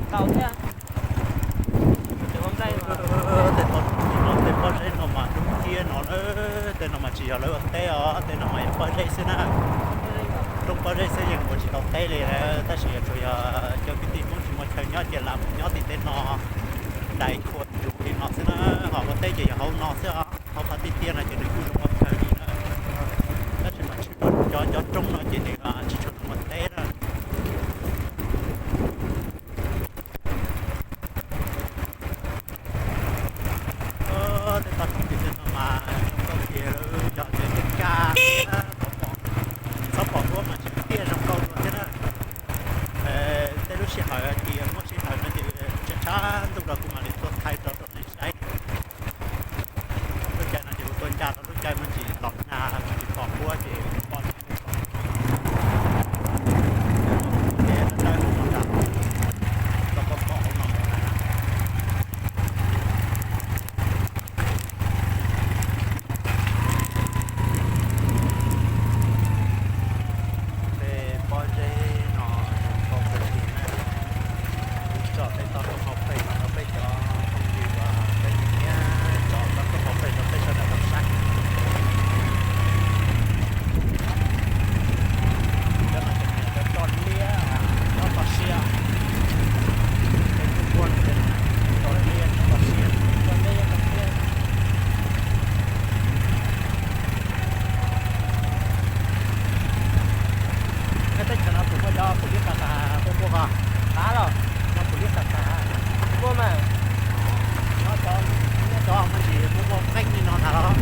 Tau thiab. Tej pob zeb no mas dub ciab no na, tej no mas tsis yog lawv ua teb os, tej no mas yog pob zeb xwb na. Roob pob zeb xwb yeej ua tsis tau teb li, tab sis yog tsuas yog cov kwv tij Hmoob tsis muaj chaw nyob ces lam mus nyob tim tej no, dais khua ntsuv li no xwb na, ho ua teb ces yog hauv no xwb os, hauv qhov tiaj tiaj no ces nws kuj zoo ua chaw li na. Tab sis mas tsis, cov, cov roob no ces nws tsis tshua zoo ua teb na. Tej toj roob tim tej no mas zoo nkauj tiag, yog tias tej kaj, txhob pom huab mas tsis tiaj zoo nkauj dua thiab na. Tej lub sij hawm ces muaj sij hawm no ces tshav tshav ntuj los kuv mam li tuaj thaij rau rau nej saib. Lub caij no ces kuv tuaj ncaj rau lub caij muaj ntsis los nag, muaj ntsis pom huab ces pom Tej pob zeb no zoo nkauj kawg li na. Kuv tso tej toj roob hauv pes no rau peb cov phooj ywg uas peb nyiam nyiam tso toj roob hauv pes rau peb sawv daws tau saib. Cov no ces nws yog cov toj liab, cov toj siab. Tej kuj muaj toj liab, toj siab, toj liab, toj siab. Nyob teb chaws no puas muaj cov pum liab tas tas tuaj tuaj ko? Qab los, cov pum liab tas tas tuaj mas. Nyob cov, nyob cov muaj ntsis muaj muaj qeeb li no ntag los?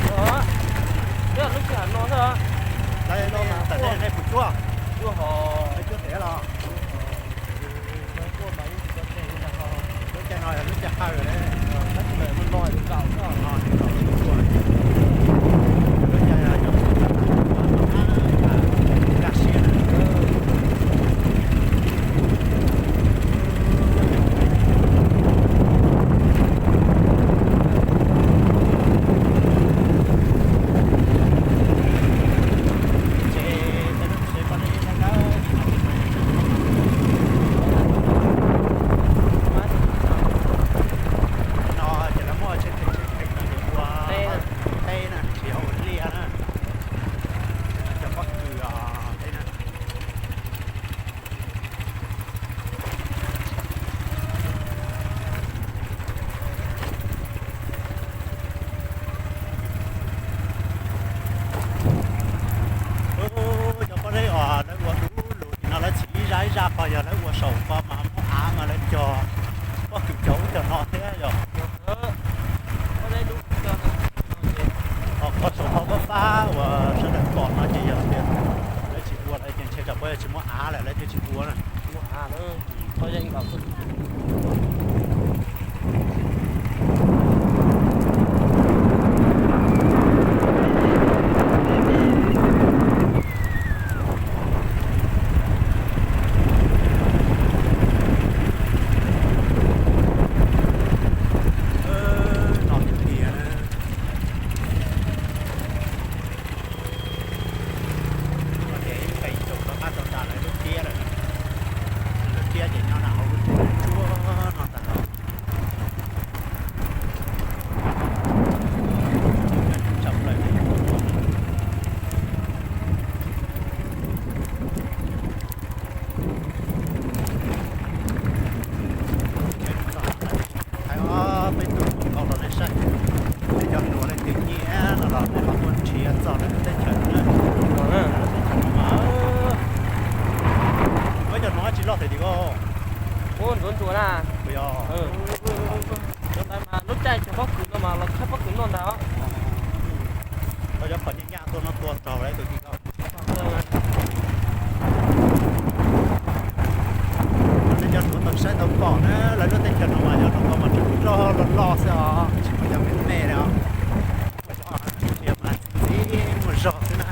Nyob lub sij hawm no xwb. Lawv no mas tam nej puas cuab? Cuab hos, cuab tiag los? Lub caij no yog lub caij hawj lawm, tab sis mas no nws zaum xwb, no nws zaum lub cuab. Lub caij yog kaj siab na. No ces lawv muab tsheb theem tsheb theem no ces ua teb na, tsis yog ua liaj na. Cov pob kws teb na. Cov pob zeb uas lawv ua du lug no lawv txhim ib zaj ib zaj ko yog lawv ua saum ko mas muab av mas lawv cog pob kws cog ub cog no thiab yog. Ho qhov saum qhov fab fab uas sawv daws pom no ces yog tias lawv tsis ua lawm ces ntshe tsam puas yog tsis muaj av lawm lawv thiaj tsis ua na. No tiag tiag na. Ces ib feem ntsaum rov qab rau tas lawv lub tiab lawm. Lawv tiab ces nyob nram hauv lub tsuab no tas los. Tshaj plaws. Hais ob peb tus nkauj los nej saib, nej cov hluas leej twg nyiam no los nej ho tuaj nrhiav txog lawv lub teb chaws no na. Muaj cov hluas tsis loj tiag tiag os. Ntxuav ntxuav na. Yog. Cov ntawd mas lub caij cog pob kws no mas los tshaib pob kws noj ntag. Koj cov phom nyaj nyaj tuaj no tua raug lawv tus tij ko. Nej cov hluas tau saib tau pom na, lawv lub teb chaws no mas yog no ko mas tseem loj loj loj xwb os, tsis muaj cov me me li os. Muaj cov tsis mas txiv muaj zog xwb na.